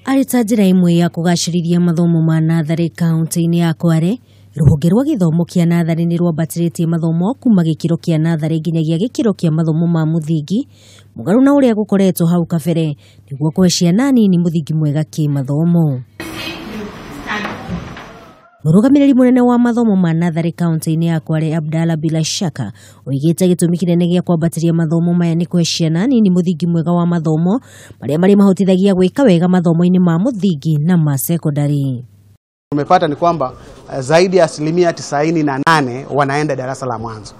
Arĩ ta njĩra ĩmwe ya kũgacĩrithia mathomo ma natharĩ kaunti-inĩ ya Kwale, rũhonge rwa gĩthomo kĩa natharĩ nĩ rwambatĩrĩtie mathomo kuma gĩkĩro kĩa natharĩ nginyagia gĩkĩro kĩa mathomo ma mũthingi, mũgarũ na ũrĩa gũkoretwo hau kabere, nĩguo kũhe ciana nini mũthingi mwega kĩmathomo. Mũrũgamĩrĩri mũnene wa mathomo ma natharĩ kaunti-inĩ ya Kwale, Abdalla Bila Shaka, oigĩte gĩtũmi kĩnene gĩa kwambatĩria mathomo maya nĩ kũhe ciana nini mũthingi mwega wa mathomo marĩa marĩmahotithagia gwĩka wega mathomo-inĩ ma mũthingi na ma sekondari. Tumepata ni kwamba zaidi ya 98% wanaenda darasa la mwanzo.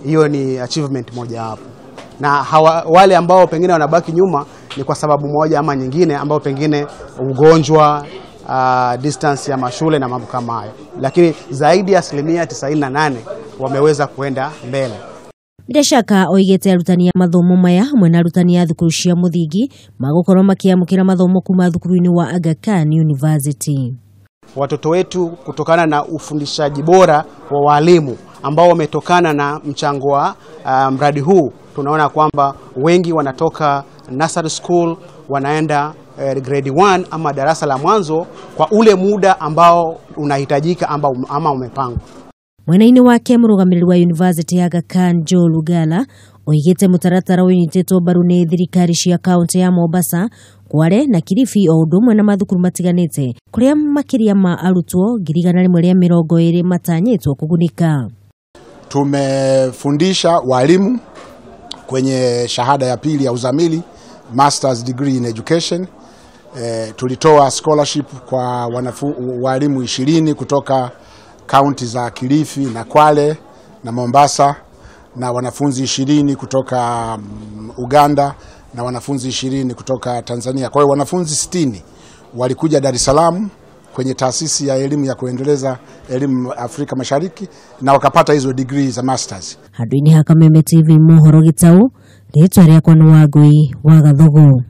Hiyo ni achievement moja hapo. Na wale ambao pengine wanabaki nyuma ni kwa sababu moja ama nyingine, ambao pengine ugonjwa, distance ya mashule na mambo kama hayo. Lakini zaidi ya 98% wameweza kuenda mbele. Bila shaka oigĩte arutani a mathomo maya hamwe na arutani a thukuru cia mũthingi magũkorwo makĩamũkĩra mathomo kuma thukuru-inĩ wa Aga Khan University. Watoto wetu kutokana na ufundishaji bora wa walimu ambao wametokana na mchango wa mradi huu, tunaona kwamba wengi wanatoka nursery school wanaenda grade 1 ama darasa la mwanzo kwa ule muda ambao unahitajika ama umepangwa. Mwena-inĩ wake mũrũgamĩrĩri wa University ya Aga Khan Joe Lugala oigĩte mũtaratara ũnyitĩtwo mbaru nĩ thirikari cia kaunti ya Mombasa, Kwale na Kilifi o ũndũ ũmwe na mathukuru matiganĩte kũrĩa makĩria ma arutwo 120 matanyĩtwo kũgunĩka. Tumefundisha walimu kwenye shahada ya pili ya uzamili, Masters Degree in Education. Tulitoa scholarship kwa walimu 20 kutoka kaunti za Kilifi na Kwale na Mombasa, na wanafunzi 20 kutoka Uganda na wanafunzi 20 kutoka Tanzania. Kwa hiyo wanafunzi 60 walikuja Dar es Salaam kwenye taasisi ya elimu ya kuendeleza elimu Afrika Mashariki na wakapata hizo degree za masters. Handũ-inĩ ha Kameme TV mohoro gĩtaũ, rĩtwa rĩakwa nĩ Wangui wa Gathugu.